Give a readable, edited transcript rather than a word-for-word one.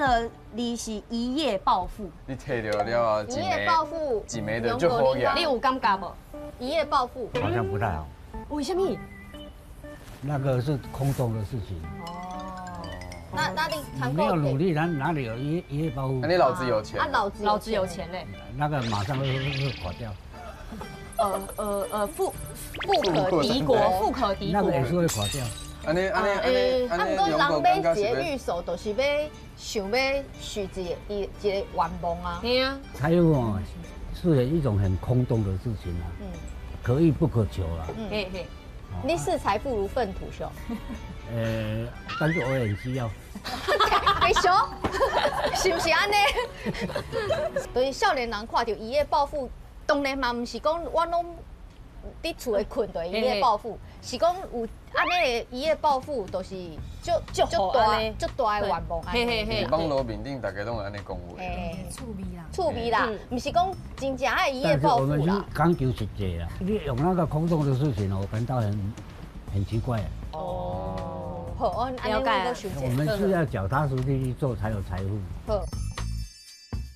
個字是一夜暴富。你提著了後，一夜暴富，一暝就足好額。你有感覺無？一夜暴富。好像不太好。為什麼？那個是空洞的事情。哦。那你沒有努力，哪裡有一夜暴富？那你老子有錢。啊，老子老子有錢嘞。那個馬上會垮掉。富富可敵國，富可敵國。那個也是會垮掉。按呢按呢按呢，啊，毋過人買一个御守，就是欲想欲許一个伊一个願望啊。對啊。財富哦，是一種很空洞的事情啊。可遇不可求啊。嘿嘿。你視財富如糞土，是？但是我也很需要。會俗，是毋是按呢？就是少年人看著一夜暴富，當然嘛，毋是講我攏佇厝內睏就一夜暴富，是講有按呢的一夜暴富，就是足足大足大的願望。嘿嘿嘿。網路面頂大家攏會按呢講話。趣味啦，趣味啦，毋是講真正愛一夜暴富啦。但是我們是講求實際啊，你用那個空洞的事情，我感到很奇怪。哦，好，按呢我。我們是要腳踏實地去做，才有財富。好。